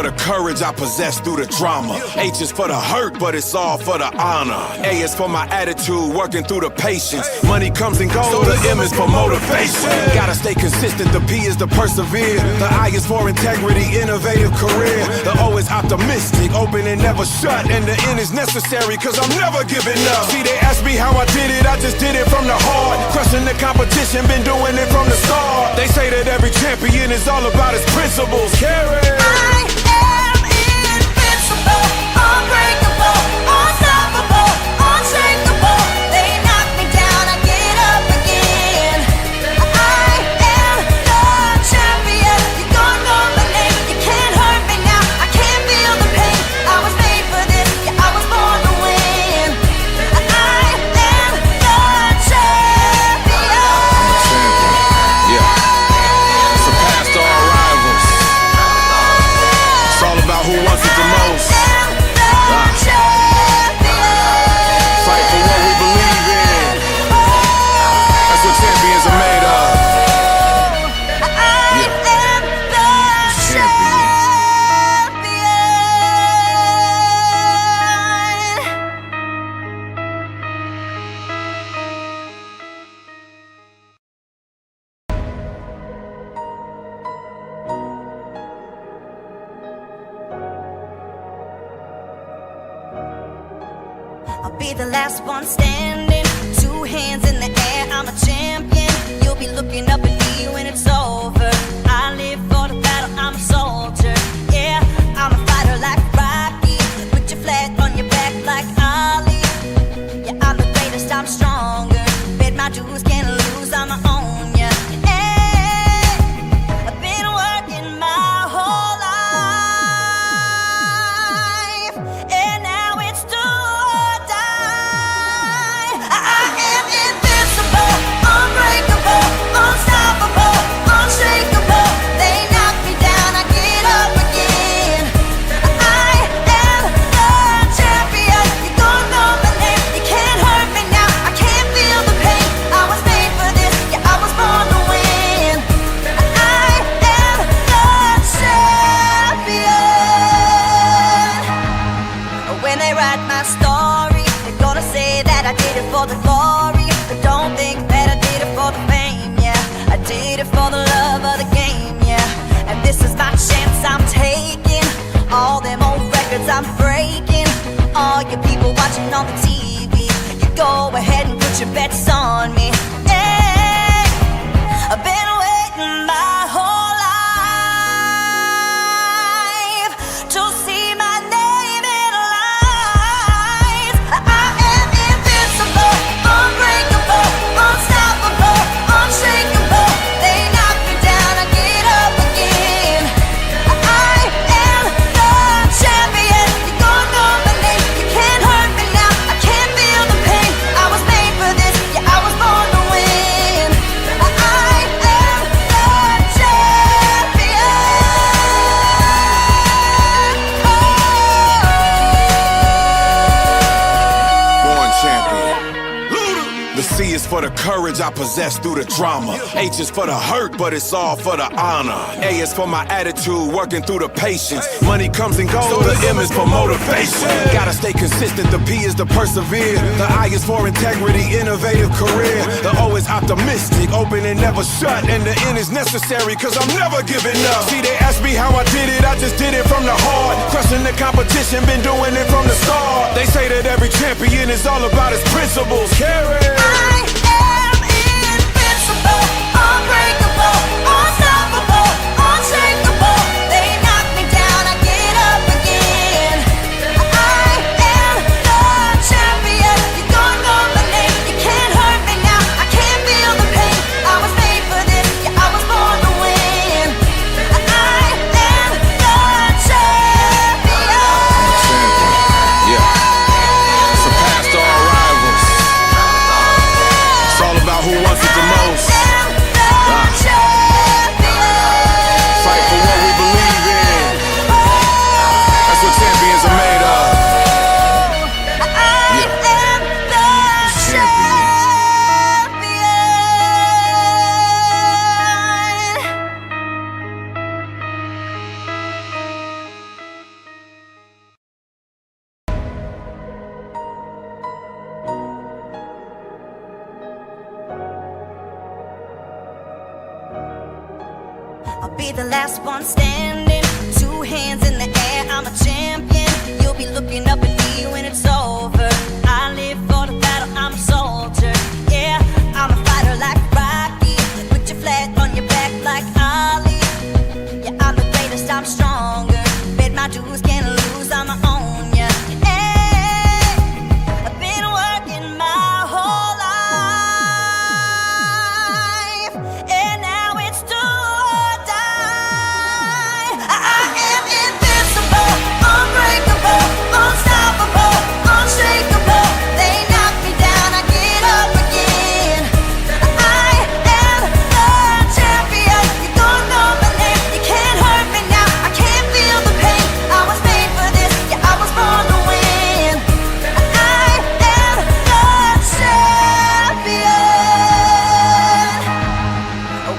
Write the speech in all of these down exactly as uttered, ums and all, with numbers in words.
The courage I possess through the drama. H is for the hurt, but it's all for the honor. A is for my attitude, working through the patience. Money comes and goes, so the M is for motivation. Gotta stay consistent, the P is the persevere. The I is for integrity, innovative career. The O is optimistic, open and never shut. And the N is necessary, cause I'm never giving up. See, they ask me how I did it, I just did it from the heart. Crushing the competition, been doing it from the start. They say that every champion is all about his principles. Carry. I am invincible, unbreakable, unstoppable, unshakable. They knock me down, I get up again. I am the champion. You're gonna know my name. You can't hurt me now. I can't feel the pain. I was made for this. Yeah, I was born to win. I am the champion. Yeah. Surpassed all rivals. It's all about who wants it the most. Ah. Fight for what we believe in. That's what champions are made of. Yeah. Champion. I'll be the last one standing, two hands in the air, I'm a champion. You'll be looking up at me when it's over. I live for the battle, I'm a soldier. Yeah, I'm a fighter like Rocky, put your flag on your back like Ali. Yeah, I'm the greatest, I'm stronger. Bet my dues, can't lose, I'ma own ya. Hey, I've been working my whole life, and now it's do or die. I am invincible, unbreakable, unstoppable, unshakable. They knock me down, I get up again. I am the champion. You don't know my name. You can't hurt me now. I can't feel the pain. I was made for this. Yeah, I was born to win. I am the champion. When they write my story, they're gonna say that I did it for the glory. But don't think that I did it for the fame, yeah. I did it for the love of the game, yeah. And this is my chance I'm taking. All them old records I'm breaking. All you people watching on the T V, you go ahead and put your bets on me. Hey, I've been waiting my whole life to see my name in lights. I am invincible, unbreakable, unstoppable, unshakable. They knock me down, I get up again. I am the champion. You don't know my name. You can't hurt me now. I can't feel the pain. I was made for this. Yeah, I was born to win. I am the champion. Born champion. The C is for the courage I possess through the drama. H is for the hurt, but it's all for the honor. A is for my attitude, working through the patience. Money comes and goes, so the M is for motivation. Gotta stay consistent, the P is the persevere. The I is for integrity, innovative career. The O is optimistic, open and never shut. And the N is necessary, cause I'm never giving up. See, they ask me how I did it, I just did it from the heart. Crushing the competition, been doing it from the start. They say that every champion is all about his principles. Carry. I am invincible, unbreakable, unstoppable, unshakable. They knock me down, I get up again. I am the champion. You don't know my name. You can't hurt me now. I can't feel the pain. I was made for this. Yeah, I was born to win. I am the champion. Yeah. Surpassed all rivals. Be the last one standing, two hands in the air, I'm a champion. You'll be looking up at me when it's over. I live for the battle, I'm a soldier. Yeah, I'm a fighter like Rocky. Put your flag on your back like Ali. Yeah, I'm the greatest, I'm stronger. Bet my dues, can't lose, I'm a own ya. Hey, I've been working my whole life. And now it's do or die. I am invincible, unbreakable, unstoppable, unshakable. They knock me down, I get up again. I am the champion. You don't know my name, you can't hurt me now. I can't feel the pain. I was made for this, yeah, I was born to win. I am the champion.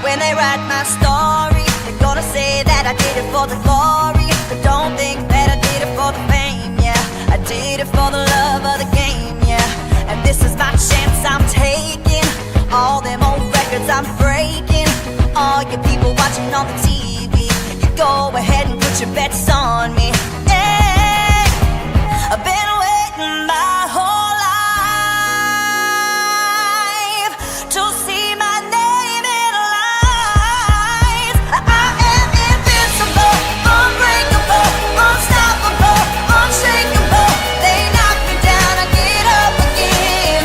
When they write my story, they're gonna say that I did it for the glory. But don't think that I did it for the fame, yeah. I did it for the love of the game, yeah. And this is my chance I'm taking. All them old records I'm breaking. All you people watching on the T V, you go ahead and put your bets on me. Hey, I've been waiting my whole life to see my name in lights. I am invincible, unbreakable, unstoppable, unshakable. They knock me down, I get up again.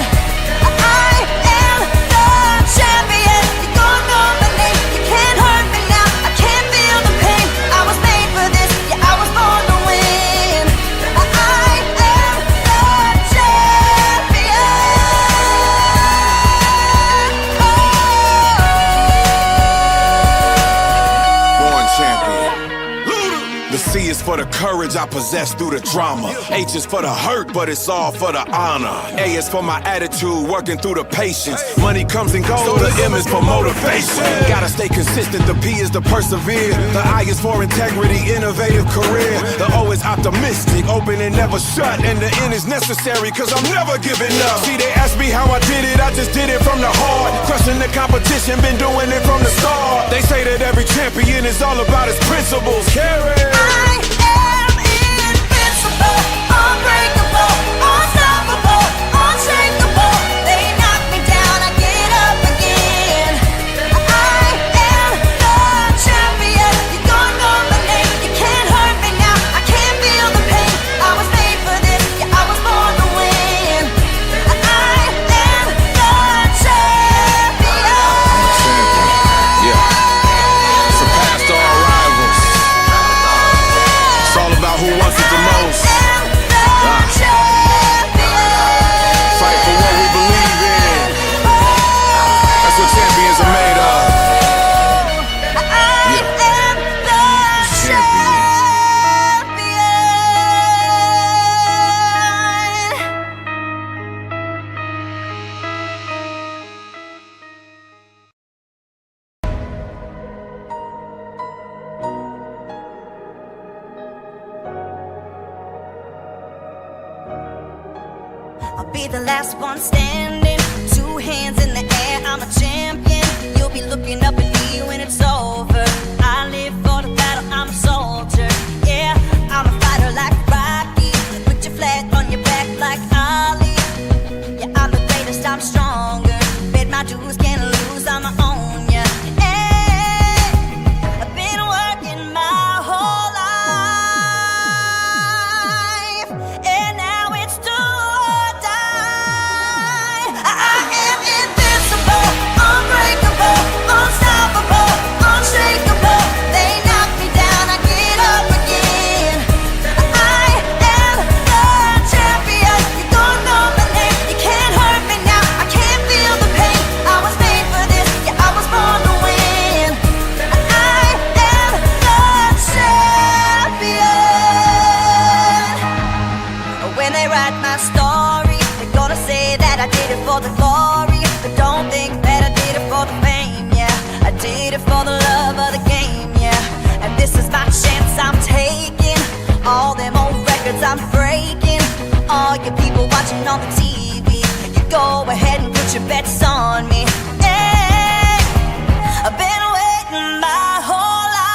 I am the champion. You don't know my name, you can't hurt me now. I can't feel the pain. I was made for this, yeah, I was born to win. I am the champion. Oh. Born champion. The C is for the courage I possess through the drama. H is for the hurt, but it's all for the honor. A is for my attitude, working through the patience. Money comes and goes, so the M is for motivation. Gotta stay consistent, the P is the persevere. The I is for integrity, innovative career. The O is optimistic, open and never shut. And the N is necessary, cause I'm never giving up. See, they ask me how I did it, I just did it from the heart. Crushing the competition, been doing it from the start. They say that every champion is all about his principles. Carry. I am invincible, unbreakable, unstoppable, unshakable. They knock me down, I get up again. I am the champion. You don't know my name, you can't hurt me now. I can't feel the pain. I was made for this, yeah, I was born to win. I am the champion. Yeah. Surpassed all rivals. It's all about who wants it the most. I am the champion. Fight for what we believe in. That's what champions are made of. I am the champion. I'll be the last one standing. Two hands in the air, I'm a champion. You'll be looking up at me when it's over. I live for the battle, I'm a soldier. Yeah, I'm a fighter like Rocky. Put your flag on your back like Ali. Yeah, I'm the greatest, I'm stronger. Bet my dues, can't lose, I'm a own ya. Hey, I've been working my whole life, and now it's do or die. I am invincible, unbreakable, unstoppable, unshakable. They knock me down, I get up again. I am the champion. You don't know my name, you can't hurt me now. I can't feel the pain. I was made for this, yeah, I was born to win. I am the champion. When they write my story, they're gonna say that I did it for the glory. But don't think that I did it for the fame, yeah. I did it for the love of the game, yeah. And this is my chance I'm taking. All them old records I'm breaking. All you people watching on the T V, you go ahead and put your bets on me. Hey, I've been waiting my whole life.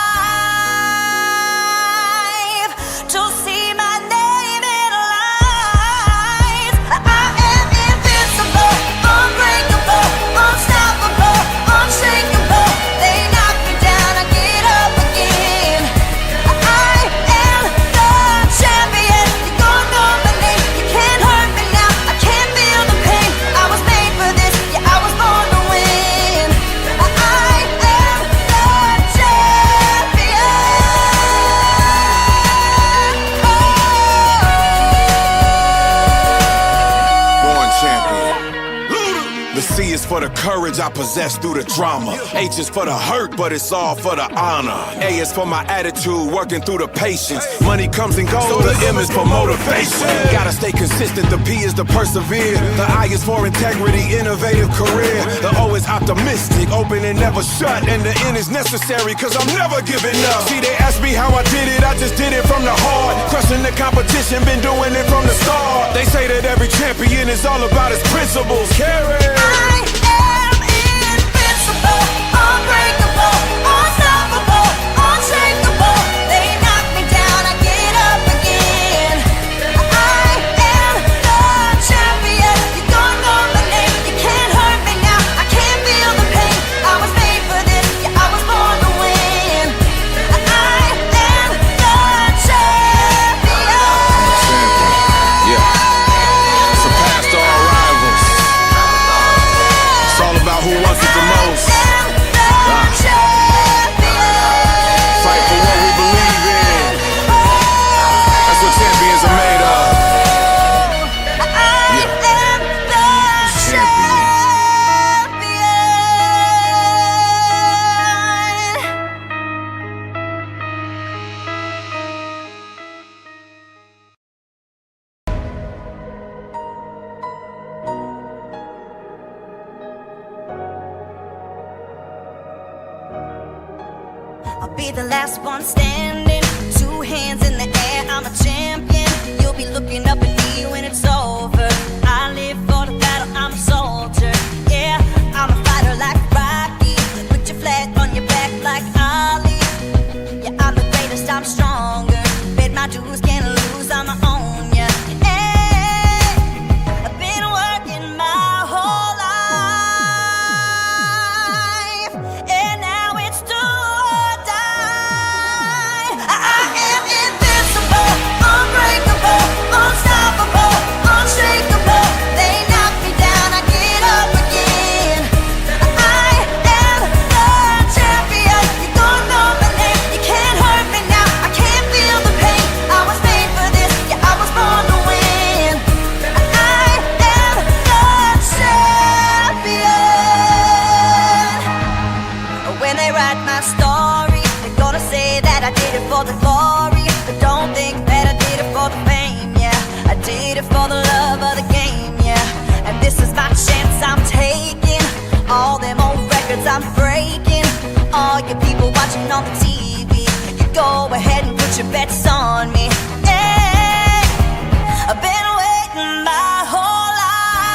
The C is for the courage I possess through the drama. H is for the hurt, but it's all for the honor. A is for my attitude, working through the patience. Money comes and goes, so the M is for motivation. Gotta stay consistent, the P is to persevere. The I is for integrity, innovative career. The O is optimistic, open and never shut. And the N is necessary, cause I'm never giving up. See, they ask me how I did it, I just did it from the heart. Crushing the competition, been doing it from the start. They say that every champion is all about his principles. Carry. I am invincible, unbreakable, unstoppable, unshakable. They knock me down, I get up again. I am the champion. You don't know my name. You can't hurt me now. I can't feel the pain. I was made for this. Yeah, I was born to win. I am the champion. Yeah. Surpassed all rivals. It's all about who wants it the most. I am the champion. Fight for what we believe in. That's what champions are made of. I am the champion. I'll be the last one standing, two hands in the air, I'm a champion. You'll be looking up at me when it's over. I live for the battle, I'm a soldier. Yeah, I'm a fighter like Rocky. Put your flag on your back like Ali. Yeah, I'm the greatest, I'm stronger. Paid my dues, can't lose, I'ma own ya. Hey, I've been working my whole life, and now it's do or die. I am invincible, unbreakable, unstoppable, unshakable. They knock me down, I get up again. I am the champion. You don't know my name. You can't hurt me now. I can't feel the pain. I was made for this. Yeah, I was born to win. I am the champion. When they write my story, they're gonna say that I did it for the glory. But don't think that I did it for the fame, yeah. I did it for the love of the game, yeah. And this is my chance I'm taking. All them old records I'm breaking. All you people watching on the T V, you go ahead and put your bets on me. Hey, I've been waiting my whole life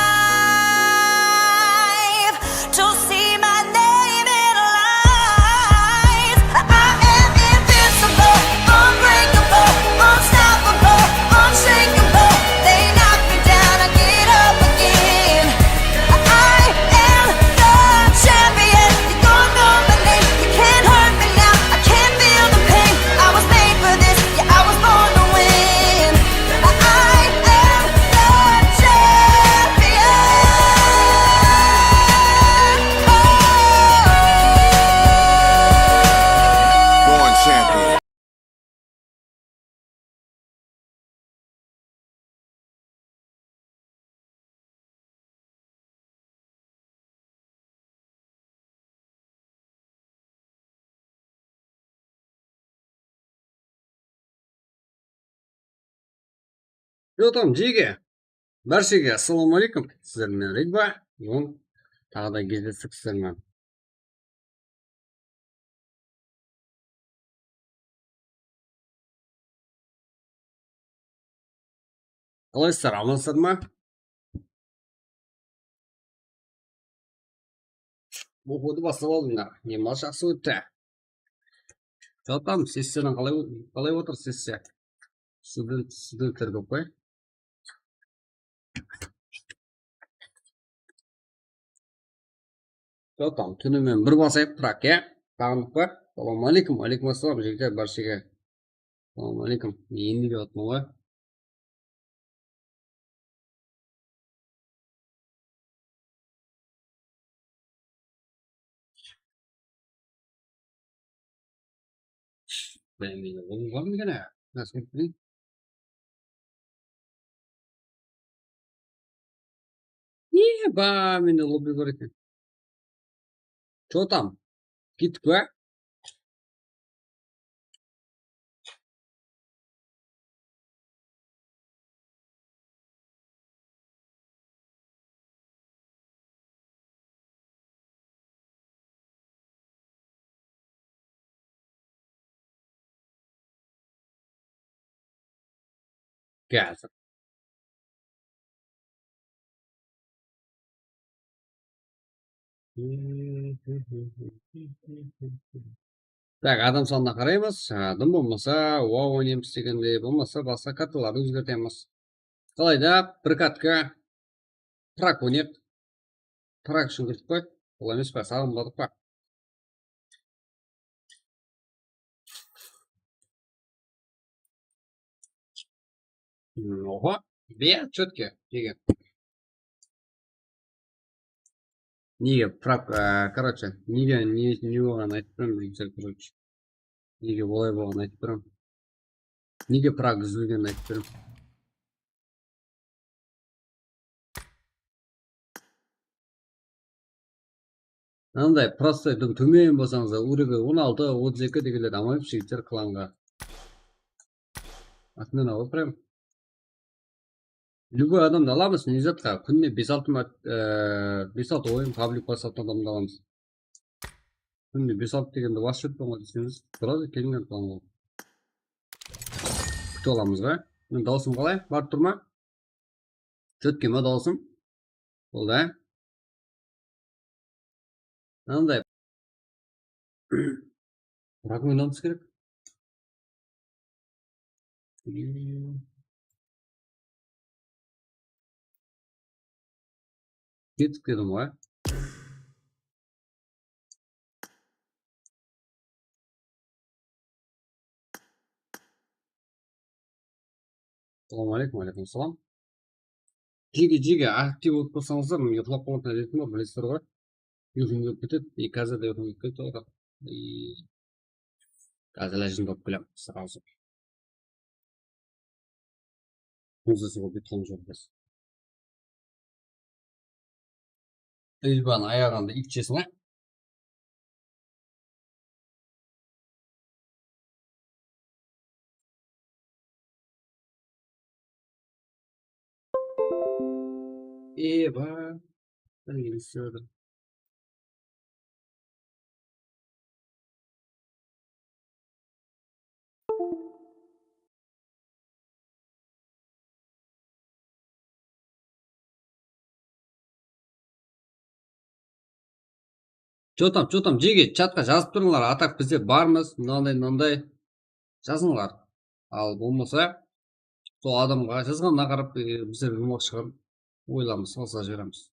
to see my name in lights. I am invincible, unbreakable, unstoppable, unshakable. They knock me down, I get up again. I am the champion. You don't know my name. You can't hurt me now. I can't feel the pain. I was made for this. Yeah, I was born to win. I am the champion. Oh. Born champion. Jotam, jege. Bárshege assalamu aleykum. Sizler menen Ridva. Búgin taǵı da gezlestik sizler menen. Qalaysızlar, amansızlar ma? Oqıwdı baslap aldıńlar. Emalı jaqsı ótti. Jotam, sessiyadan qalay, qalay otır sessiya? Student, studentler kóp qoy. Jotam, túnimen bir basayıq, trak, ya. Taǵınlıq pa? Salawma aleykum. Aleykum assalam, jigitler, bárshege. Salawma aleykum. Endi kep atırman ǵoy. Bilmeymen, olıw bar ma eken, á? Nasıl bileyim? Eba, mende lobby bar eken. Что там? Kettik pa? Házir. Tak, adam sanına qaraymız. Aa, dım bolmasa, wow oynaymız degendey, bolmasa basqa kartalardı ózgertemiz. Qalayda, bir kartka Prag oynayıq. Prag ushın kirdik qoy. Bul emes pa, saǵınbadıq pa? Hmm, oho. Be, чётко, degen. Nege Prag, e, короче, nege, ne, ne bolǵanın aytıp beraman, короче. Nege olay bolǵanın aytıp beraman. Nege Prag úzilgenin aytıp beraman. Anday prostoy dım tómen bolsańız, уровень on altı, otız eki degenlerdi almayıpsız, jigitler, klanǵa. Отмена ǵoy прям. Любой adamdı alamız, ne zatqa? Kúnine bes-altı mat-, e, bes-altı oyın public basatın adamdı alamız. Kúnine bes-altı degende basıp júrmen ǵoy deseńiz, сразу kelińler klanǵa. Kútip alamız ǵoy. Meniń dawısım qalay? Barıp tur ma? Чётко ma dawısım? Boldı, á? Anday. Prag oynawımız kerek. Ketip kedim ǵoy. Assalawma aleykum. Aleykum assalam. Jege, jege, aktiv bolıp tursańızlar, men uyıqlap qalatuǵın ádetim bar, bilesizler ǵoy. Uyqım kelip ketedi, и házir de uyqım kelip ketedi ǵoy. И házir ilajın tapıp kelemen, сразу. Kúnzesi bolıp ketken joq biz. Elbanı ayaǵanda iyt jesin, á? Eba. Что там, что там, jege, chatqa jazıp turıńlar, а так bizde barmız, mınanday, mınanday. Jazıńlar. Al bolmasa, sol adamǵa jazǵanına qarap, e, bizler juwmaq shıǵar, oylarımızdı salsa jiberemiz.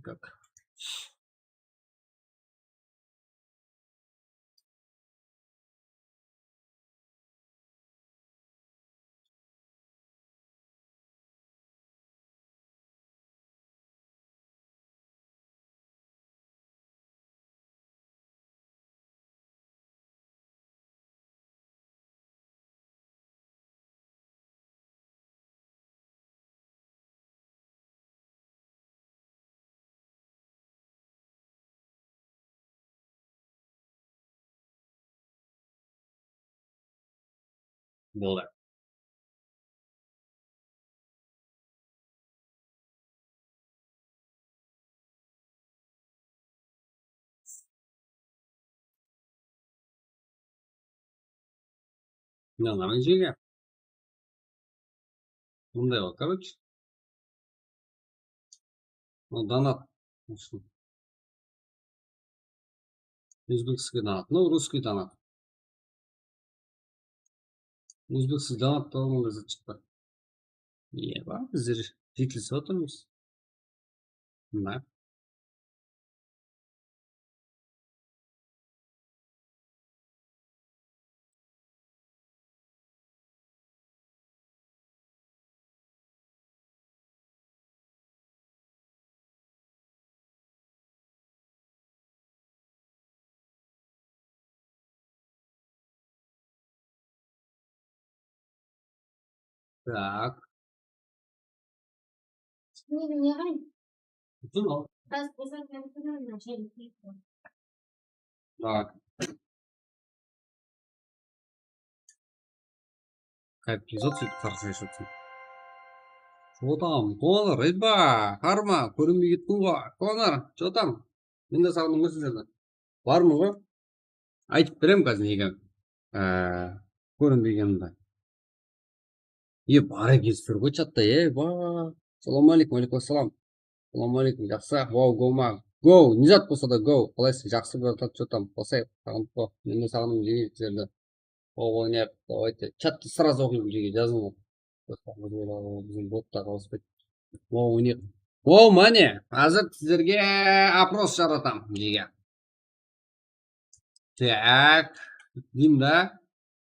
Как? Boldı. Mına, mına jerge. Bunday ǵoy, короче. Mına donat. Uzbekskiy donat. Ну, русский donat. Uzbekskiy donat ta mınday zat shıqtı. Eba, bizler jetilisip atırmız. Mına. Так. Uzın ol. Biraz uzak yapıyorum. Tak. Qayıp kiyizot sóytip qarsa esitsin. Otam, Konor, Ridba, Karma, kórinbey kettiń ǵoy, Konor, chotam. Men de saǵındım ǵoy sizlerdi. Barmın ǵoy. Aytıp berem házir nege, e, kórinbegenimdi. E, bar ekensizler ǵoy chatta, e, ba. Salawma aleykum, aleykum assalam. Salawma aleykum, jaqsı. Wow, go ma. Go, ne zat bolsa da go. Qalaysız, jaqsı bir zat, chotam. Qosayıq, saǵınıp qo. Men de saǵındım jege sizlerdi. Wow, oynayıq, давайте. Chattı сразу oqıyım, jege, jazıń ǵoy. Biziń botta qawıspaydı. Wow, oynayıq. Wow, mane, házir sizlerge oпрос jaratam, jege. Так, deyim da.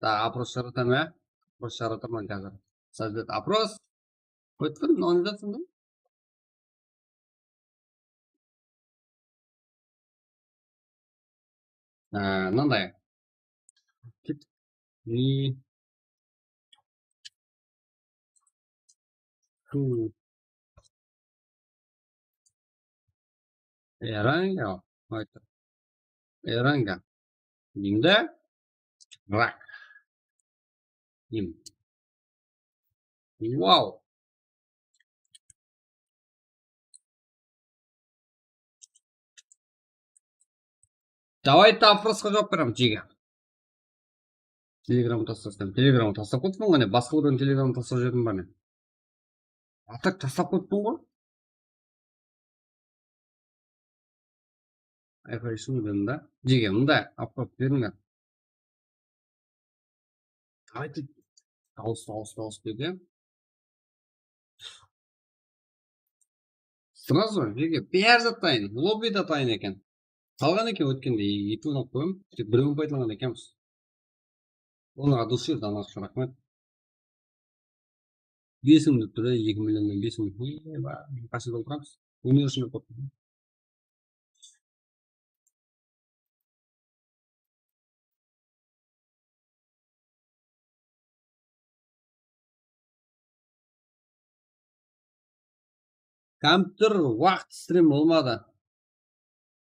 Da, oпрос jaratam, ya. Oпрос jarataman házir. Создать опрос. Qoyıp tur, mınanı jatsın da. Á, mınanday. Ket. Ni. Ku. Eranga. Aytır. Eranga. Deyim da. Rak. Deyim. Wow. Давайте, oprosqa juwap beremiz, jege. Telegramdı taslap qoyıppan. Telegramdı taslap qoyıppan ǵoy, ne, basqa bir telegramdı taslap jiberdim ba ne? A tak taslap qoyıppan ǵoy. Ayqay shıń dedim da. Jege, mında oпрос berińler. Давайте. Dawıs, dawıs, dawıs dedi. Сразу, jege, bári zat tayın, lobbi da tayın eken. Salǵan eken ótkende, eki oynap qoyım, tek birewin paydalanǵan ekenbiz. Onı от души, donatshı, raxmet. Bes mıń dep tur, eki millionnan bes mıń. Eba, qashan otıramız? Óner ushın dep qoydım. Kompyuter waqıt strim bolmadı.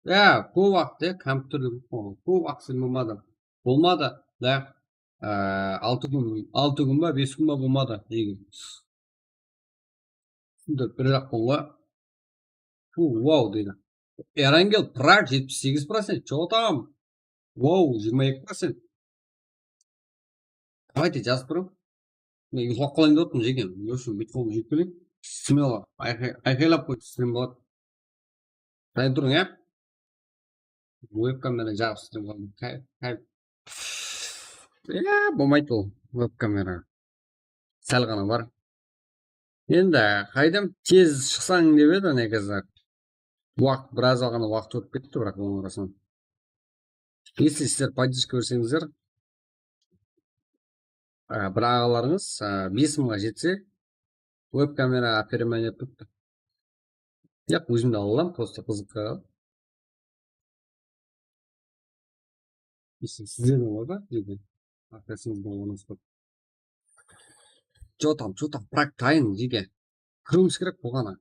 Ya, kóp waqıt, ya, kompyuter, kóp waqıt strim bolmadı. Bolmadı, da. Á, altı kún, altı kún ba, bes kún ba bolmadı, deydi. Şimdi bir jaqpan ǵoy. Wow, deydi. Erangel, prak, jetpis segiz procent, chotam. Wow, jigirma eki procent. Давайте, jazıp turıń. Men uyqılap qalayın dep otırman, jege. Ne ushın buytip qolımdı júyip keleyin. Смело, ayqay-, ayqaylap qoy, strim boladı. Dayın turıń, ya. Web kamera jaǵıp strim qıldım. Kay-, kay-, ya, bolmaydı ol, web kamera. Sál ǵana bar. Endi, qaydam tez shıqsań dep edi, negizi. Waqıt, biraz ǵana waqıt ótip ketti, biraq, onıń arasınan. Если sizler поддержка berseńizler, á, bir aǵalarıńız, á, bes mıńǵa jetse, web kamera áperemen dep turıptı. Yaq, ózim de ala alam, просто qızıqqa. Sizler de bar ba, jege? Arkasıńızda onıńız kóp. Что там, что там, prak tayın, jege. Kiriwimiz kerek bolǵana.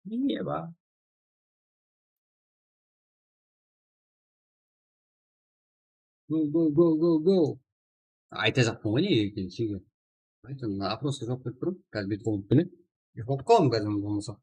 Niye ba? Go, go, go, go, go. Aytajaqpan ǵoy, ne ekenin, shege. Aytın, mına oprosqa juwap berip turıń. Házir buytip qolıp bilem. Uyqılap qalıń, házir bolmasa.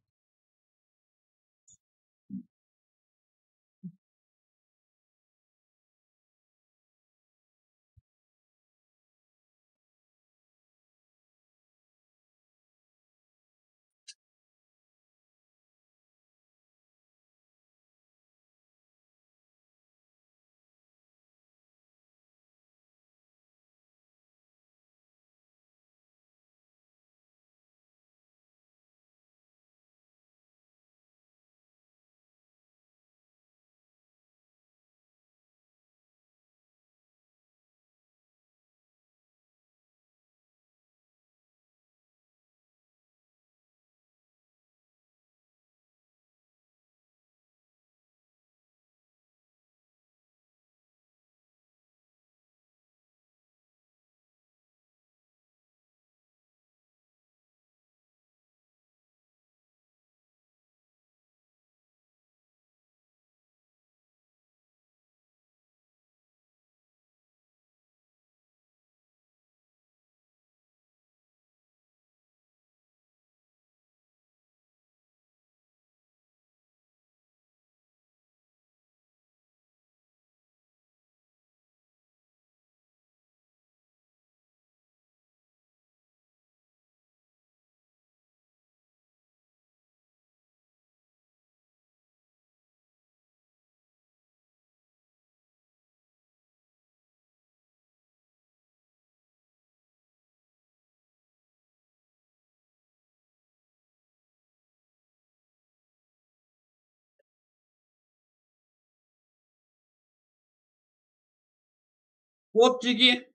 Ot, jeke.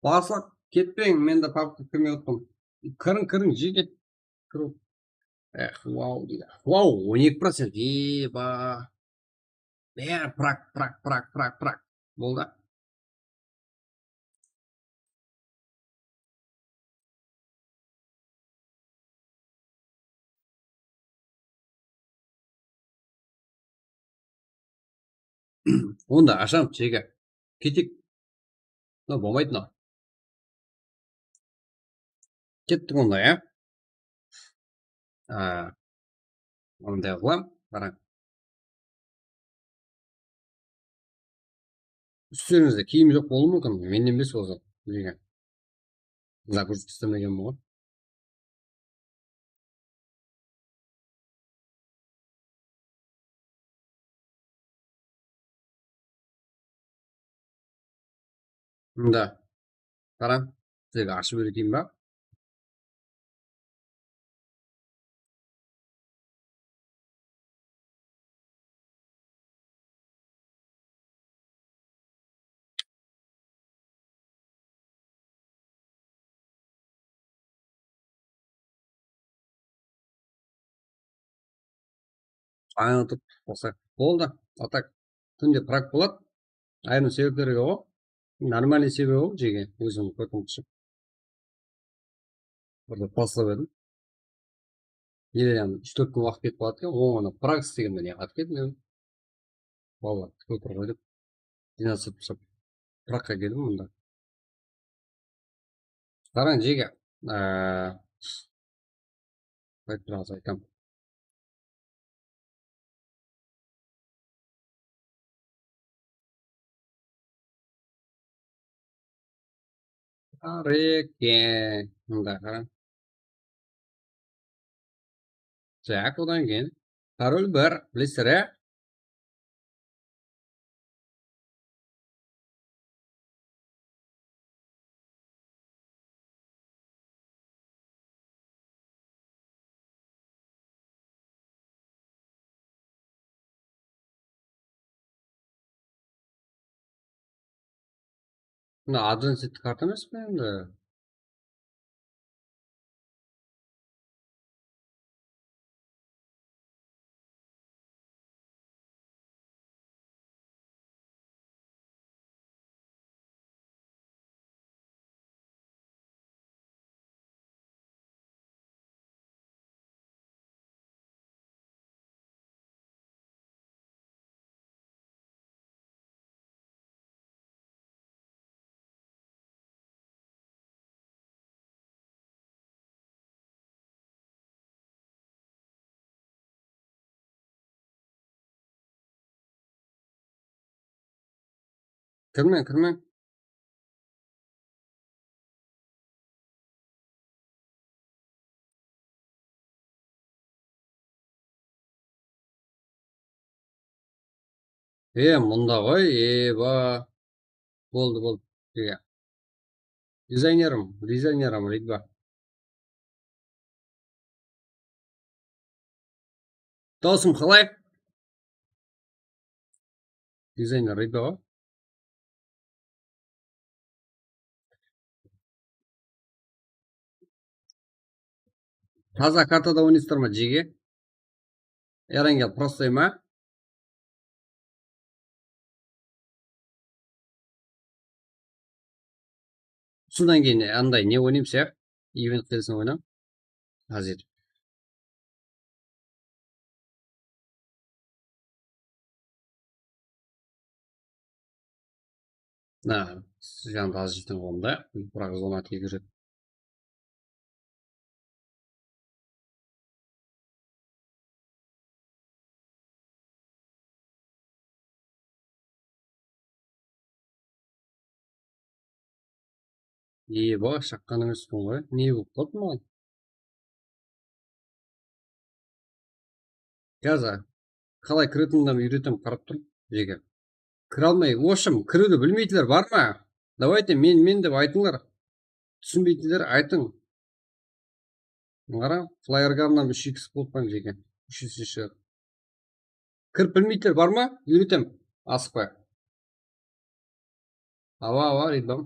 Baslıq, ketpeń, men de papka kirmey otırman. Kiriń, kiriń, jeke. Kiriń. Eh, wow, deydi. Wow, on eki procent. Eba. Bári prak, prak, prak, prak, prak. Boldı. Onda asham jeke. Ketik. Mına bolmaydı mına. Kettik onda, ya. A, mınday qılam, qarań. Ústerińizde kiyim joq bolıwı múmkin, mende emes bolsa, bilegen. Загрузка islemegenmen ǵoy. Mında. Qarań, sizlerge ashıp úyreteyin ba? Aylanıp qosaq. Boldı. A tak, kúnde prak boladı. Ayırım sebepler bar ǵoy. Нормальный sebebi ǵoy, jeke. Ózim kórdim qısha. Bir de taslap edim. Ele, yaǵnıy, úsh-tórt kún waqıt ketip qaladı eken. Oń, ana, prak islegenmen, ya, qatı kettim. Balalar kútip otır ǵoy dep. Jıynasıp, sop, Pragqa keldim mında. Qarań, jeke. Aa, bir az aytam. Bar eken. Mında qarań. Tak, odan keyin parol bar, bilesizler, á? Mına adrenalin karta emes pe endi? Kirmeń, kirmeń. E, mında ǵoy, eba. Boldı, boldı. Iya. Dizaynerim, dizaynerim, Ridva. Dosım, qalay? Dizayner Ridva ǵoy. Taza kartada oynaysızlar ma, jeke? Erangel, prostoy ma? Usıdan keyin anday ne oynaymız, ya? Event qılıwsın oynań. Házir. Na, siz janında az jeten onda, biraq zona tegirip. Eba, shaqqan emesin ǵoy. Ne bolıp qaldı maǵan? Gaza, qalay kiretin adam úyretem, qarap tur, jeke. Kire almay, в общем, kiriwdi bilmeytiler bar ma? Давайте, men, men dep aytıńlar. Túsinbeytiler aytıń. Qara, flyergannan úsh iks qılıppan, jeke. Úsh iks. Kirip bilmeytiler bar ma? Úyretem, asıqpay. Awa, awa, Ridvan.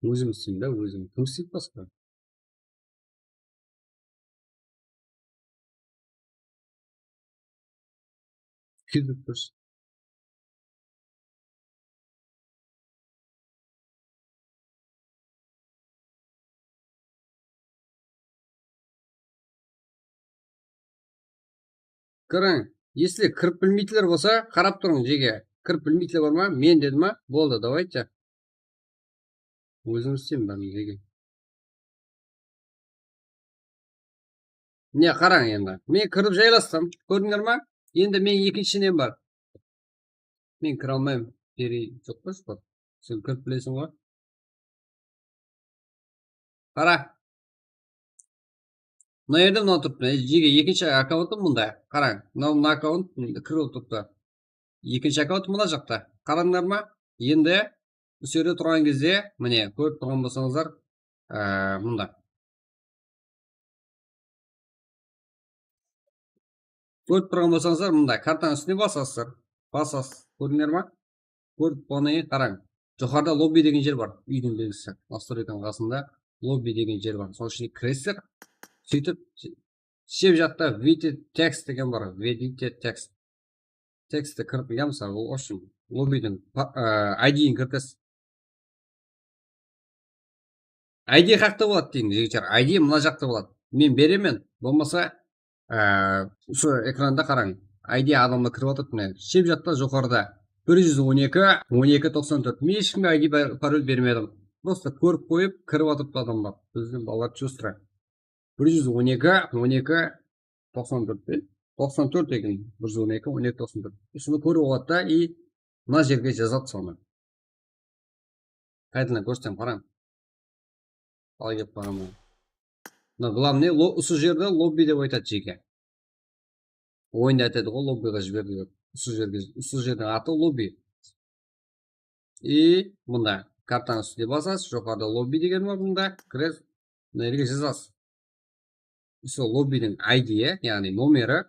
Ózim isleymen da, ózim. Kim isleydi basqa? Kirip turıs. Kiriń. Esli kirip bilmeytiler bolsa, qarap turıń, jege. Kirip bilmeytiler bar ma? Men dedi ma? Boldı, давайте. Ózim isleymen, bárin jege. Mine, qarań endi. Men kirip jaylastım. Kórdińler ma? Endi men ekinshi nem bar. Men kire almayman. Beri joq pa, sport? Sen kirip bilesiń ǵoy. Qara. Mına jerde mınaw turıptı. Jege ekinshi akkauntım mında. Qarań. Mınaw, mına akkaunt kirip turıptı. Ekinshi akkaunt mına jaqta. Qarańlar ma? Endi usı jerde turǵan gezde, mine, kórip turǵan bolsańızlar, e, mında. Kórip turǵan bolsańızlar, mında kartanıń ústine basasızlar. Basasız. Kórdińler ma? Kórip, onı qarań. Joqarıda lobby degen jer bar. Úydiń belgisi. Nastroykanıń qasında lobby degen jer bar. Sonıń ishine kiresizler. Sóytip, shep jaqta введите текст degen bar. Введите текст. Tekstti kirip, ya, mısalı, ol ushın lobbydiń pa-, e, I D-in kiritesiz. I D qaqta boladı, deydi, jigitler. I D mına jaqta boladı. Men beremen. Bolmasa, e, usı ekranda qarań. I D adamlar kirip atır, mine. Shep jaqta joqarıda bir júz on eki, on eki toqsan tórt. Men hesh kimge I D pa-, parol bermedim. Prosta kórip qoyıp kirip atırıptı adamlar. Bizdiń balalar chustrı. Bir júz on eki, on eki, toqsan tórt pe? Toqsan tórt eken, bir júz on eki, on eki, toqsan tórt. Usını kórip aladı da, и mına jerge jazadı sonı. Qaytadan kórsem, qarań. Qalay kelip baraman. Mına, главный, lo-, usı jerdi lobby dep aytadı jeke. Oyında aytadı ǵoy, lobbyǵa jiberdi dep. Usı jerge, usı jerdiń atı lobby. И mında kartanıń ústine basasız, joqarıda lobby degen bar, mında kiresiz, mına jerge jazasız. Usı lobbydiń I D-i, yaǵnıy nomeri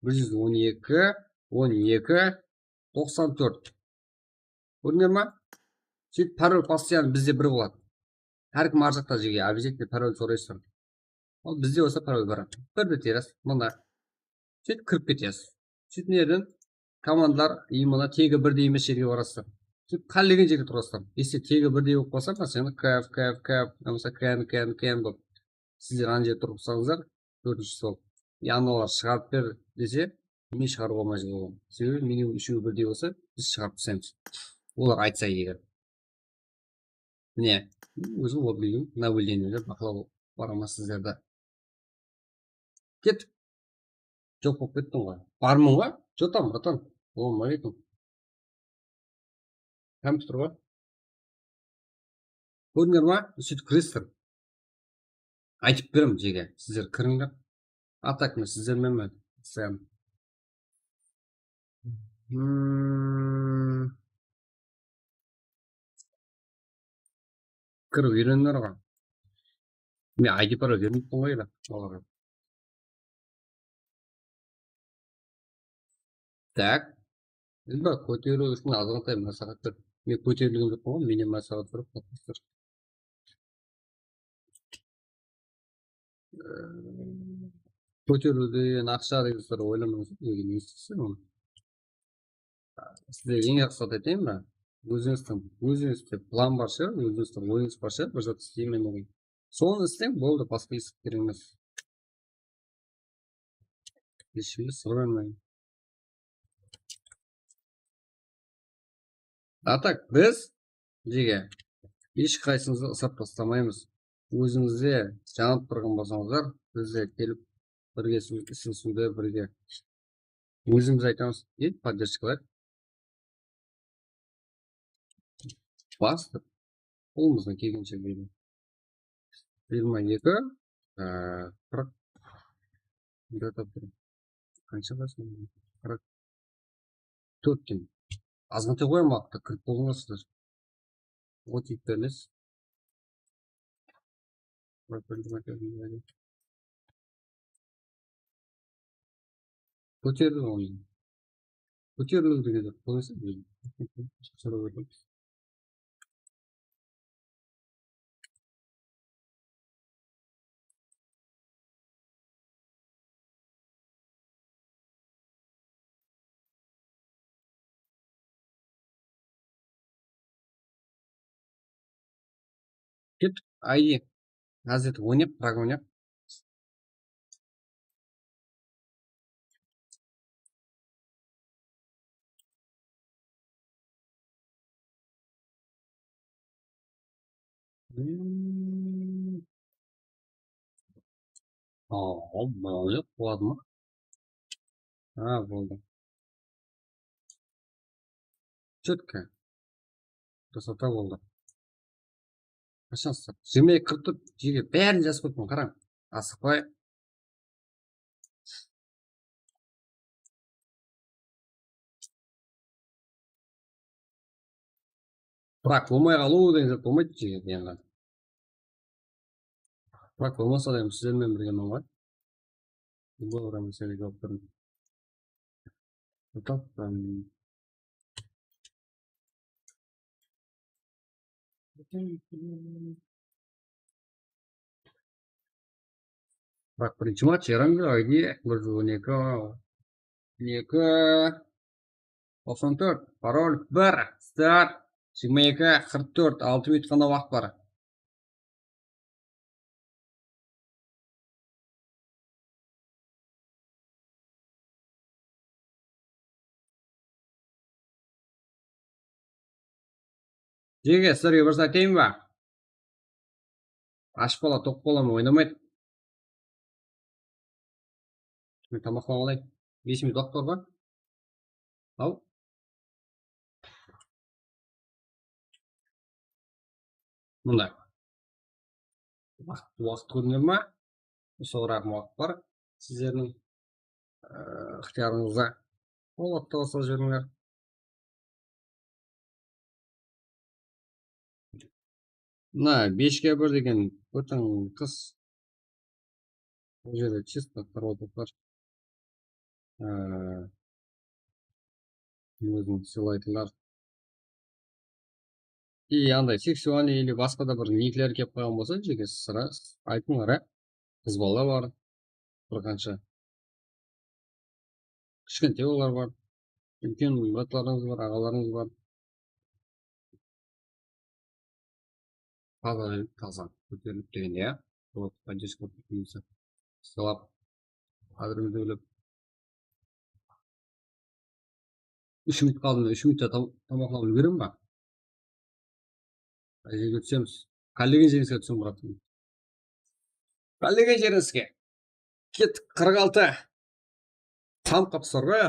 bir júz on eki, on eki, toqsan tórt. Kórdińler ma? Sóytip parol постоянно bizde bir boladı. Hár kim arjaqta jerge обязательно parol soraysızlar. Al bizde bolsa parol bar. Birdi teresiz, mında. Sóytip kirip ketesiz. Sóytip mına jerden komandalar, именно tegi birdey emes jerge barasızlar. Sóytip qálegen jerge turasızlar. Если tegi birdey bolıp qalsa, máselen, kf, kf, kf, yamasa kn, kn, kn bolıp. Sizler ana jerge turǵızsańızlar, tórtinshi stol. Ya mınalar shıǵarıp ber dese, men shıǵarıp almay júremen. Sebebi mine úshewi birdey bolsa, biz shıǵarıp taslaymız. Olar aytsa eger. Mine, ózim lobbydiń nableniyeleri baqlap baraman sizlerdi. Ket. Joq bolıp kettiń ǵoy. Barmın ǵoy. Чё там, братан? Салам алейкум. Kompyuter ǵoy. Kórdińler ma? Sóytip kiresizler. Aytıp berem jeke, sizler kirińler. А так men sizler menen, sen. Hmm. Kirip úyreniler ǵoy. Men I D parol bermeymen ǵoy ele olarǵa. Так. Endi bir kóteriw ushın azǵantay másláhát ber. Men kóterilgen joqpan ǵoy, men de másláhát berip, podpis. Kóteriwdi, aqsha degen zat oylamańız, nege ne isteysiz onı? Sizlerge eń jaqsı zat aytayın ba? Ózińizdiń, ózińizde plan bar shıǵar, ózińizdiń oyıńız bar shıǵar, bir zat isleymen degen. Sonı isleń, boldı, basqa esik kerek emes. Hesh kimge sıǵıp almayın. А так biz jeke hesh qaysıńızdı ısırıp taslamaymız. Ózińizde janıp turǵan bolsańızlar, bizde kelip birge su-, islesiwde birge. Ózimiz aytamız, deydi, поддержкалар. Bastı. Qolımızdan kelgenshe deydi. Jigirma eki, e, qırq. Qansha basın? Qırq tórt teń. Azǵantay qoyam waqıtta kirip bolǵan sizler. Ot iyip bermez. Kóterdi onı. Kóterdi degen zat bolmasa, biz soraw beremiz. Ket, ayı. Házir oynap, bırak oynap. Hmm. Aa, boldı, quladı ma? Ha, boldı. Четко. Krasota boldı. Qashan sat? Jigirma eki qırq tórt, jege bárin jazıp qoyıppan, qarań. Asıqpay. Brak bolmay qalıw degen zat bolmaydı jege, endi. Brak bolmasa da, endi sizler menen birgemen ǵoy. Futbol oramı seni jawap berdim. Atak, em, Bak, birinshi match, Erangel, I D, bir júz on eki, on eki, toqsan tórt, parol, bir, start, jigirma eki qırq tórt, altı minut ǵana waqıt bar. Jege, sizlerge bir zat aytayın ba? Ash bala, toq bala oynamadı. Men tamaqlap alayın. Bes minut waqıt bar ba? Al. Mında. Waqıt, waqıt kórine ma? Usı qıraǵım waqıt bar. Sizlerdiń, e, ıqtıyarıńızda. Ol attı basıp jiberińler. Mına beshke bir degen ótiń qız. Bul jerde чисто проводокlar. Ee, ózin sıylaydılar. И anday сексуальный или basqa da bir nikler kelip qalǵan bolsa, jeke sıra aytıńlar, á. Qız bala bar, bir qansha. Kishkentay balalar bar. Úlken bratlarıńız bar, aǵalarıńız bar. Taza, taza kóterilip degen, ya. Вот, поддержка, подписаться. Sılap, qádirimizdi bilip. Úsh minut qaldı, úsh minutta tam-, tamaqlap úlgerem ba? Qayerge túsemiz? Qállegen jerińizge túsiń, bratım. Qállegen jerińizge. Kettik, qırq altı. Tam qapsar ba?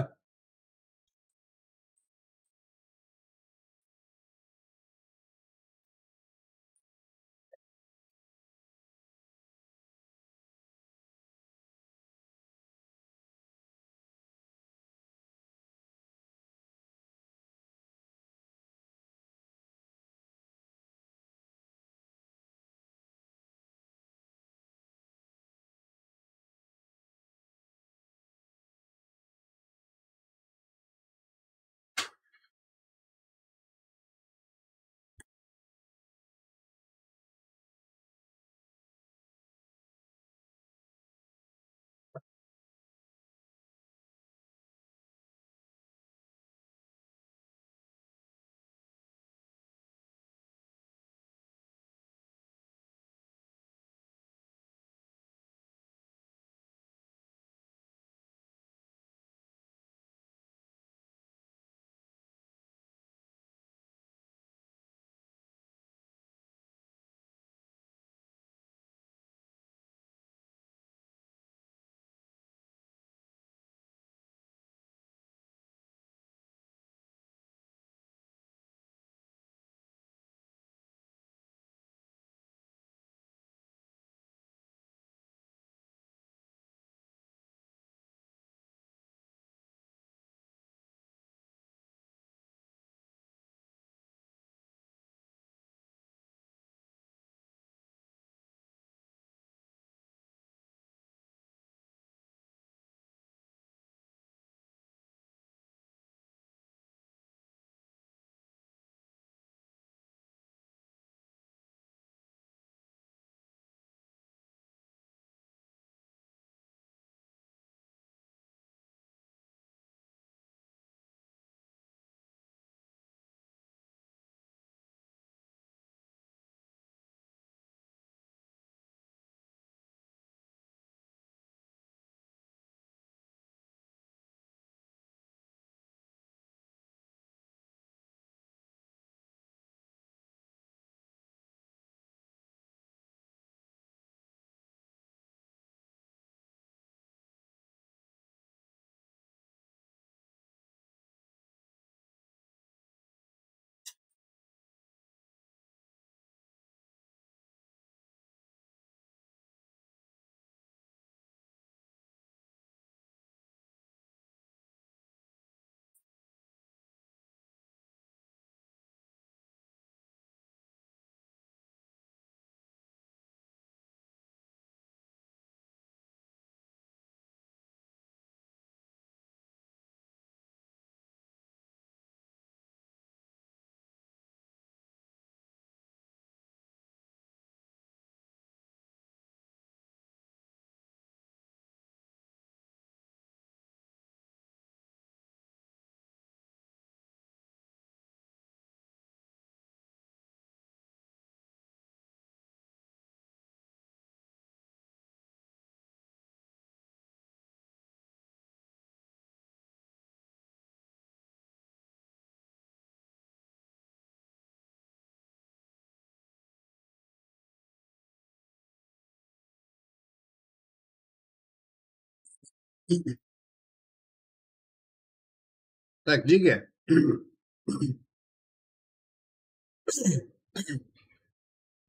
Так, Jege.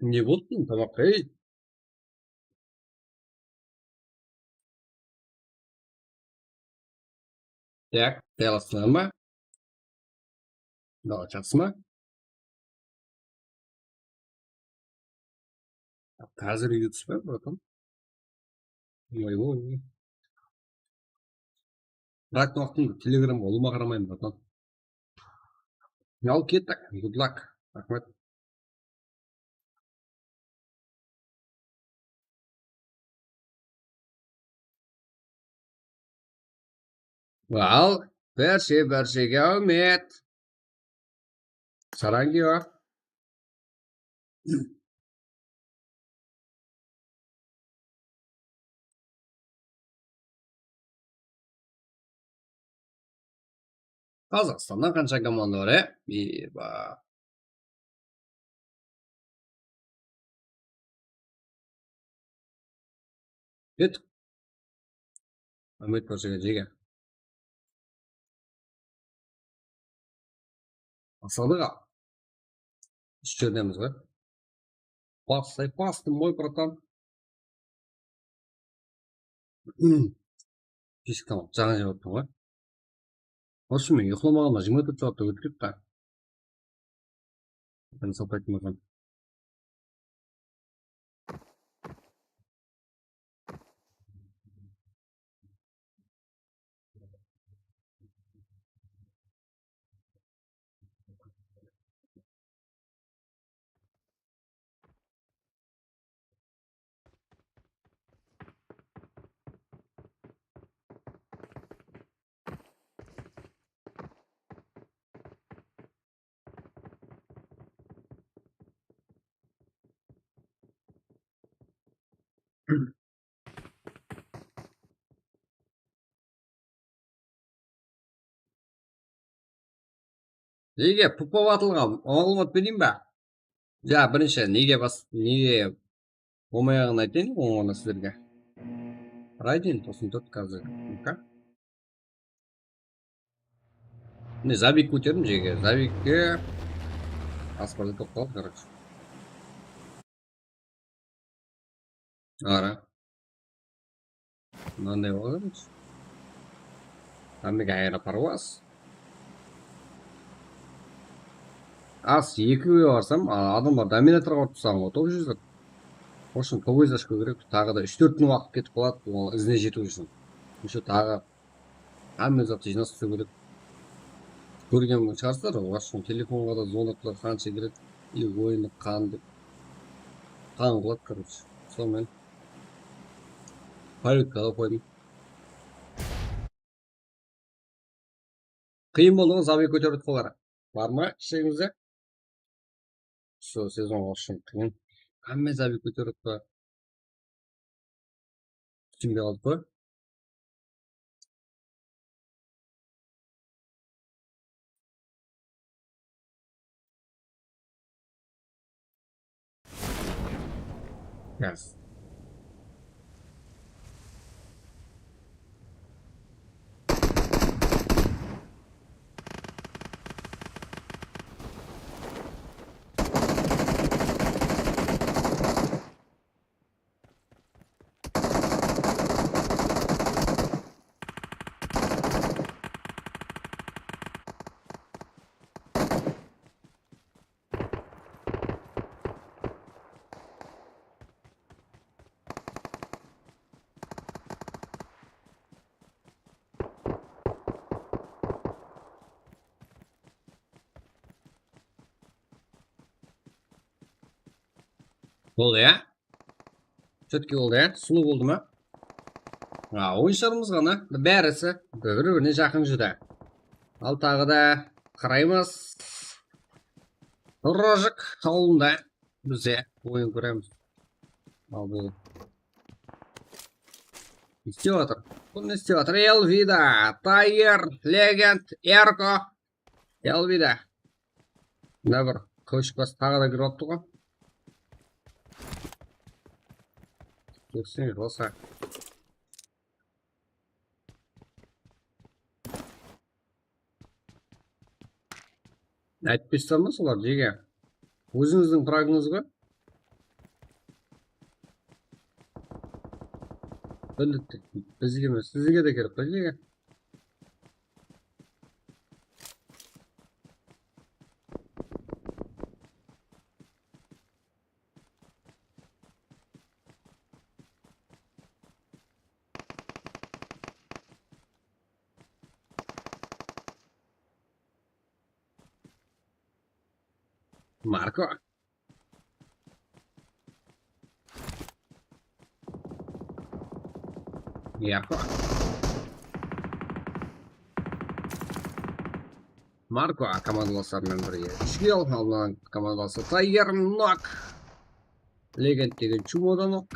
Ne boldı, tamaq, ey? Tak, tayarlasınlar ma? Bala, jaqsı ma? Házir úyge túspe, bratan. Oy, oy, oy. Bırak, waqtımda Telegramǵa ulıwma qaramayman, bratan. Al, kettik. Good luck. Raxmet. Al, bárshe, bárshege áwmet. Sarangiyo. Qazaqstannan qansha komanda bar, e? Eba. Kettik. Áwmet bolsın, Jege. Basladıq, a. Úsh jerdemiz ǵoy. Baslay bastım ǵoy, bratan. Keshik tamam, jańa jep atırman ǵoy. Вообще, men uyıqlamaǵanıma jigirma tórt saattan ótip ketti. Meni saqlaytın bolsam. Nege pupov atılǵan? Maǵlıwmat bereyin be? Ja, birinshi nege bas, nege bolmayaǵının aytayın, ońına sizlerge. Raiden toqsan tórt kazı. Mine, Zabik kóterdim, Jege. Zabikke asparda toqtalıp, короче. Ara. Mınanday bolǵan. Hámmege aeroparvaz. As ekige barsam, a, adamlar dominatorǵa urıp taslaǵan ǵoy, top júzip. В общем, poezd ashıw kerek, taǵı da úsh-tórt kún waqıt ketip qaladı, onıń izine jetiw ushın. Ещё taǵı hámme zattı jıynasıp tastlaw kerek. Kórgen shıǵarsızlar, в общем, telefonǵa da звонокlar qansha keledi, и oyındı qan dep, qan qıladı, короче. Sonıń menen порядкалap qoydım. Qıyın boldı ǵoy, Zabik kóterip atqanlar. Bar ma ishegińizde? Usı sezon ushın qıyın. Hámme Zabik kóterip atqan. Túsinbey qaldıq ǵoy. Yes. Boldı, ya? Все-таки boldı, ya? Sulıw boldı ma? A, oyınshılarımız ǵana, bárisi bir-birine jaqın júdá. Al, taǵı da qaraymız. Rojik awılında bize oyın kóremiz. Al, bul ne istep atır? Bul ne istep atır? Elvida, Tayr, Legend, Erko. Elvida. Mına bir kóshik bas taǵı da kirip alıptı ǵoy. Kelsene, rosa. Aytpaysalar ma solar, jege? Ózińizdiń fragińiz ba? Bildik. Bizge emes, sizge de kerek pa, jege? Marko. Yarko. Marko komandalaslarınan birge. Úsh kill, aldınan komandalası Tiger Nok. Legend degen chumodan ok.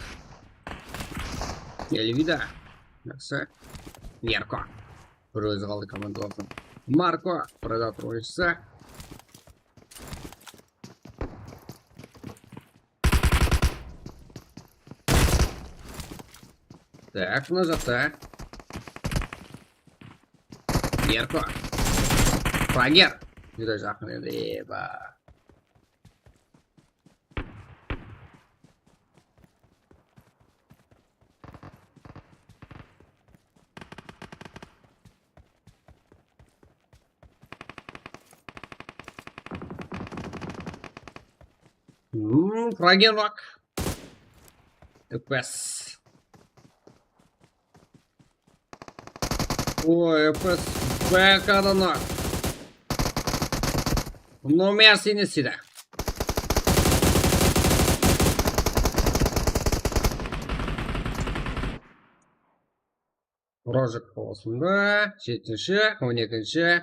Elvida. Jaqsı. Yarko. Bir ózi qaldı komandalasın. Marko, Predator oyınshısı. Tak, mına jaqta. Yarko. Prager. Júdá jaqın edi, eba. Hmm, Fragenok. F P S. Oy, F P S. Bek adamlar. No mercy ne sida. Rojek qalasında jetinshi, on ekinshi,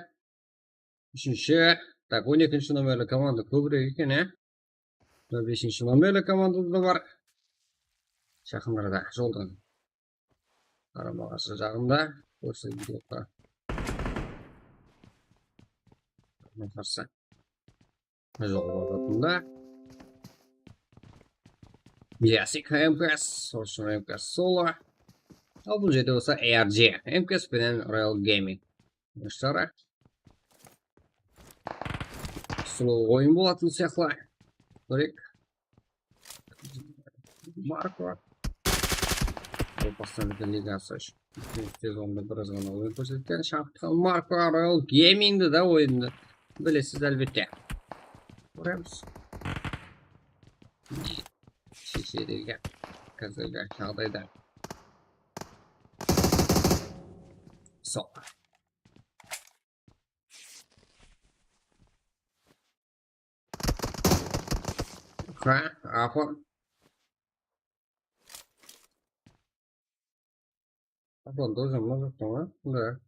úshinshi. Tak, on ekinshi nomerli komanda kóbirek eken, e? Mına beshinshi nomerli komandada da bar. Jaqınlarda joldıń qarama-qarsı jaǵında kórsetilip turıptı. Qarama-qarsı. Jol waqtında. Jessica M K S, soshın M K S Solo. Al bul jerde bolsa R G, M K S penen Royal Gaming. Shara. Slow oyın bolatın sıyaqlı. Kóreyik. Marko. Bul postanovka ligası ushın. Sezonda biraz ǵana oyın kórsetken, shańaraqtaǵan Marko Royal Gamingdi da oyındı bilesiz, álbette. Kóremiz. Sheshedi eken házirgi jaǵdayda. Sol. Ha, Afon. Afon, dozam mına jaqta ma? Da.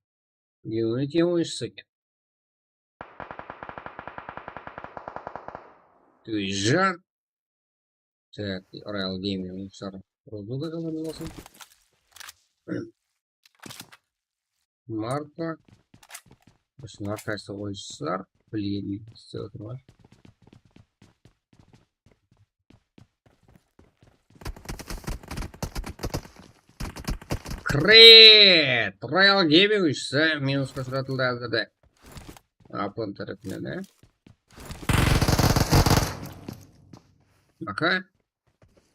Unity oyınshısı eken. Twijan. Tak, Royal Gaming oyınshıları. Rozada komanda bolsın. Marko. Usınlar qaysı oyınshılar? Bilgen istep otırman. Kret! Royal Gaming oyınshısı minusqa ushıratıldı házirde. Afon tárepinen, e? Aka.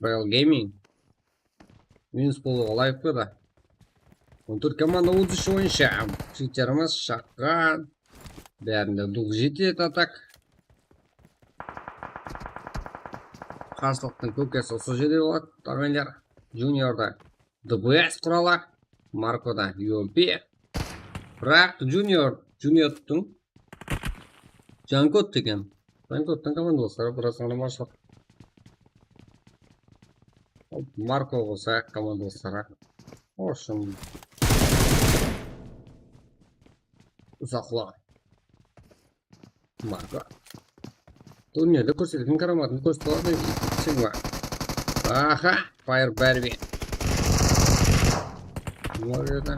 Royal Gaming. Minus bolıwǵa ılayıq pa da. On tórt komanda otız úsh oyınshı. Chiterimiz shaqqan. Bárinde dul jetedi atak. Qarsılıqtıń kókesi usı jerde boladı. Tawinler Juniorda D B S quralı. Markoda U M P. Biraq Junior, Juniordıń Jankot degen. Jankottıń komandalısları biraz ǵana barshılıq. Marko bolsa komandalısları. Oshın. Uzaqlı. Marko. Turnirde kórsetetin karamatın kórsetip aladı, Sigma. Aha, Fire Barbie. Mına jerde.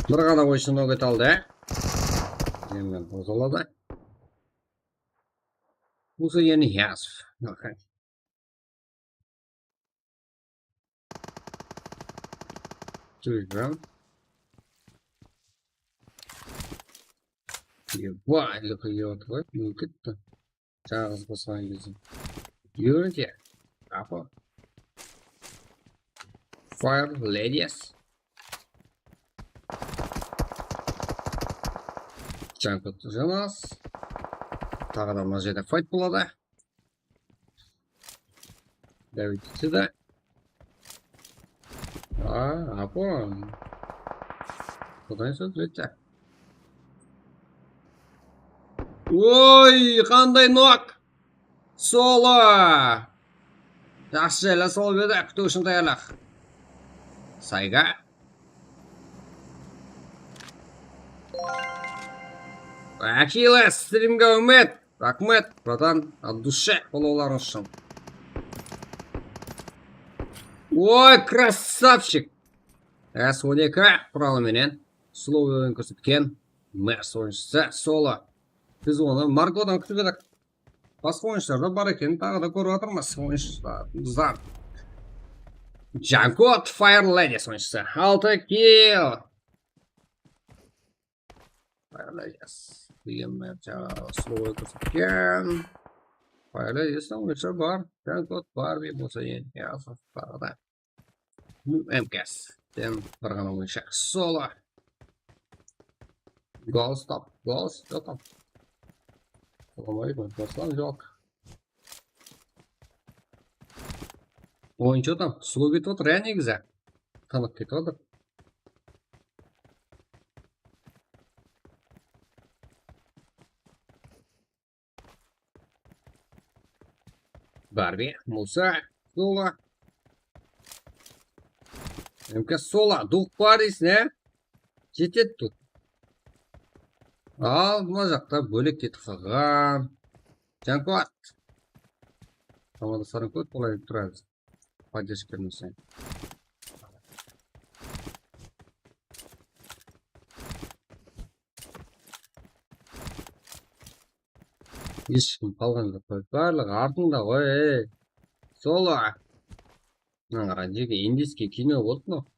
Bir ǵana oyınshı noket aldı, e? Endi ozaladı. Usı endi Yasov. Twijan. Eba, ele qıyıp atır ǵoy, ne ketti. Jańa qız qosqan gezde. Yurdi. Apa. Fire Ladies. Jankot Jonas. Taǵı da mına jerde fight boladı. David Sida. Aa, apa. Qudayın sóz ete. Oy, qanday nok! Solo! Jaqsı jayla sol bedi, kútiw ushın tayarlıq. Sayga. Akila, strimge úmit. Raxmet, bratan, от души qollawlarıńız ushın. Oy, krassavchik! S on eki quralı menen slow oyın kórsetken Mers oyınshısı Solo. Biz onı Margodan kútip edik. Basqa oyınshılar da bar ekenin taǵı da kórip atırmız. Oyınshılar zat. Jankot Fire Ladies oyınshısı. Altı kill. Fire Ladies. Degen men jańa slow kórsetken. Fire Ladies oyınshısı bar. Jankot bar, bir bolsa endi. Ya, taǵı da. M K S. Sen bir ǵana oyınshı. Solo. Gol stop. Gol stop. Assalawma aleykum. Ruslan joq. Oyınshı adam slow ketip atır ya negizi. Tanıp ketip atır. Barbi, Musa, Solo. M K Solo, duq bar deysiń, á? Jetedi duq. Al, mına jaqta bólek ketip qalǵan. Jankot. Komanda sarın kóp, qolay turamız. Поддержка bermeseń. Hesh kim qalǵan joq qoy. Barlıǵı artıńda ǵoy, ey. Solo. Mına qara, jeke индийский kino boldı mınaw.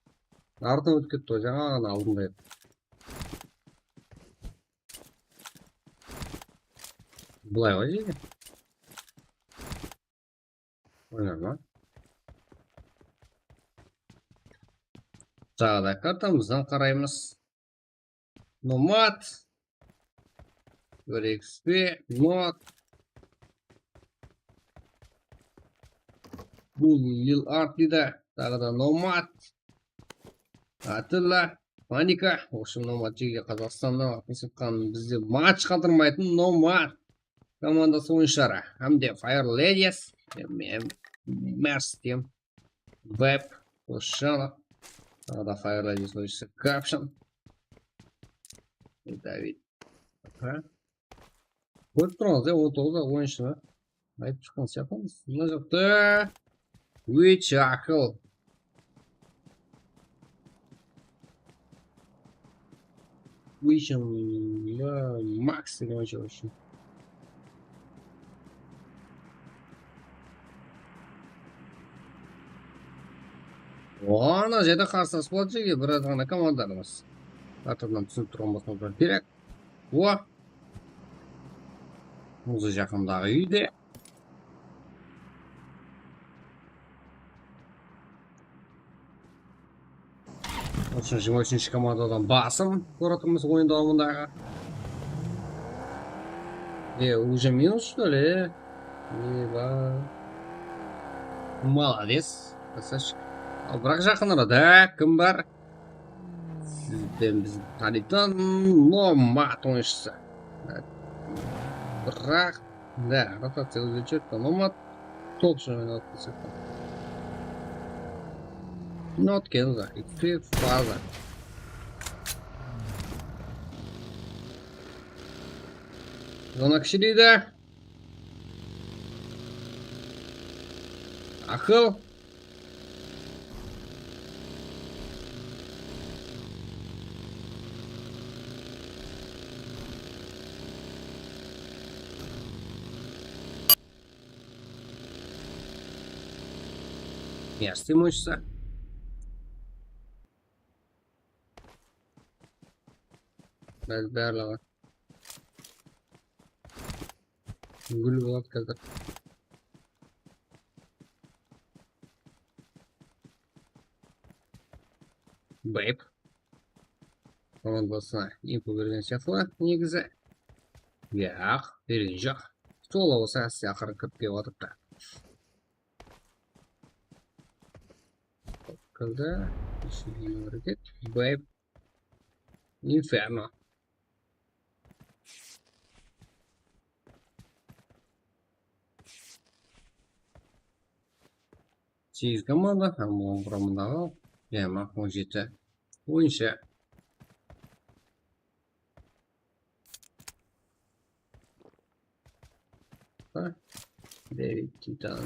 Artıń ótip ketti ǵoy, jańa ǵana aldında edi. Bılay ǵoy, jeke. Oynar ma? Taǵı da kartamızdan qaraymız. Nomad. Bir X P, Nomad. Bul Lil Art deydi. Taǵı da Nomad. Atilla. Panika. В общем, Nomad jeke Qazaqstannan atın sıqqan bizde match qaldırmaytın Nomad komandası oyınshıları. Hám de Fire Ladies. Em, em, Mers dem. Web. Dosjanov. Taǵı da Fire Ladies oyınshısı Caption. David. Aha. Kórip turıńız ya, on toǵız oyınshını aytıp shıqqan sıyaqlımız. Mına jaqta Witch Akıl. Witch, Max degen oyınshı bar. Ana jerde qarsılas boladı jeke, biraz ǵana komandalarımız. Atırınan túsinip turǵan bolsańızlar kerek. O! Uzı jaqındaǵı úyde. Ushınshı, jigirma úshinshi komandadan basım kórip atırmız oyın dawamındaǵı. E, уже минус, что ли? Eba. Молодец, красавчик. Al, biraq jaqın arada kim bar? Sizden biz tanıytın Nomad oyınshısı. Biraq, da, rotaciya ózgerip júripti. Nomad top ushın oynadı desek. Not Kenza, X P faza. Zona kishi deydi. Aqıl. Mersi mıshsa. Báz-, barlıǵı. Gúl boladı házir. Bep. Komandasına info bergen sıyaqlı, negizi. Yaq, bergen joq. Sol bolsa, siz aqırın kirip kelip atırıptı. Kirdi. Ishine hareket. Bep. Inferno. Segiz komanda hám onıń quramındaǵı, yaǵnıy on jeti oyınshı. Ha? David Titan.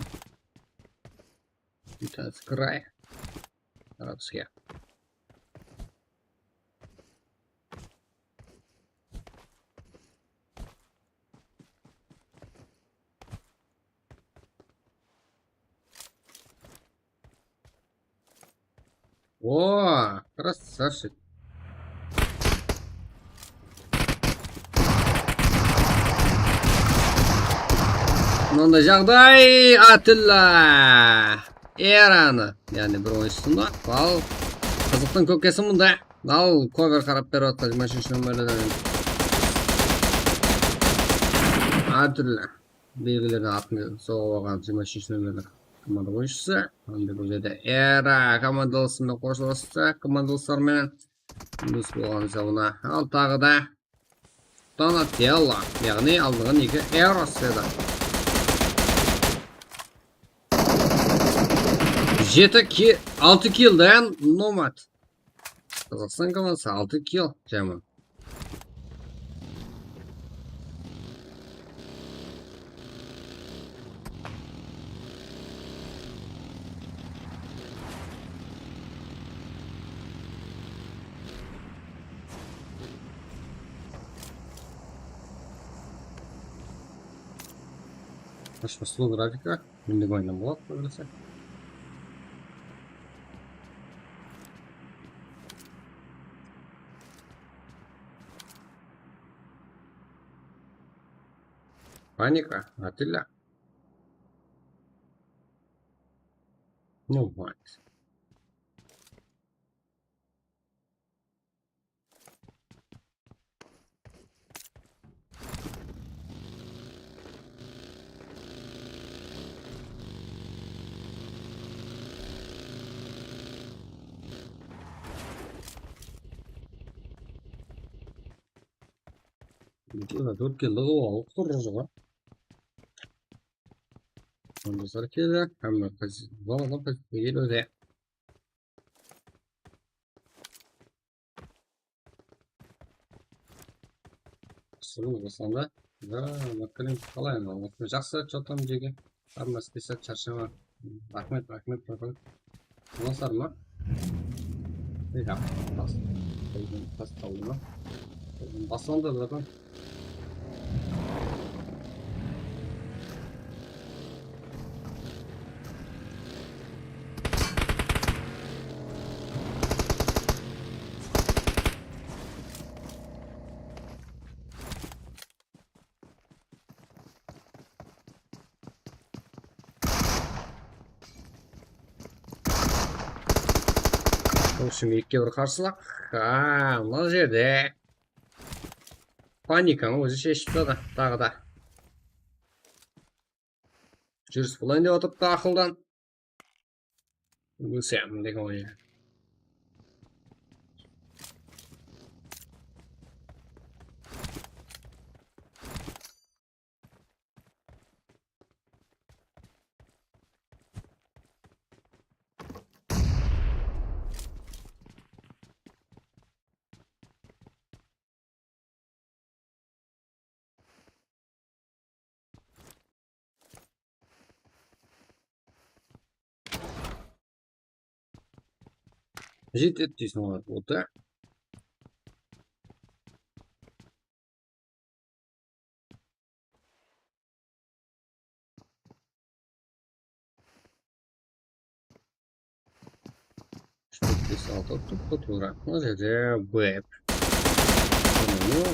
Titan Sky. Arabskiya. O, красавчик. Mınanday jaǵday, Atilla. Eranı, yaǵnıy bir oyınsında. Al, qızıqtıń kókkesi mında. Al, cover qarap berip atır, jigirma úshinshi nomerlerden. Atilla. Belgilerden atın soǵıp alǵan jigirma úshinshi nomerli komanda oyınshısı. Endi bul jerde Era komandalısınan xoshlasıptı, komandalıslar menen. Minus bolǵan esabına. Al, taǵı da Donatello, yaǵnıy aldınǵı eki Eros edi. Jeti ki-, altı killden Nomad. Qazaqstan komandası altı kill, jaman. Ashıp slow grafika, mende oynan boladı, kóbirese. Panika, Atilla. Ну, вот. Mına tórtke lığıp alıp tur jıǵı. Onda sar keldi, hámme pozitsiya, balalar pozitsiya keldi. Sırın basanda. Ya, Makrim, qalay, jaqsı, что там, jege? Hámmesi de sat sharshama. Raxmet, raxmet, raxmet. Basar ma? Ey, ya, bas. Bas, bas, bas, bas. Baslandı, bratan. Sol ushın ekkew bir qarsılıq. Ha, mına jerde panikanı ózi sheship tadı, taǵı da. Júris bılayın dep atırıptı aqıldan. Ólsem degen oy. Жетеді дейсің ғой, вот, да? Что здесь, а, тут, тут, тут, ура. Вот это веб. Ну.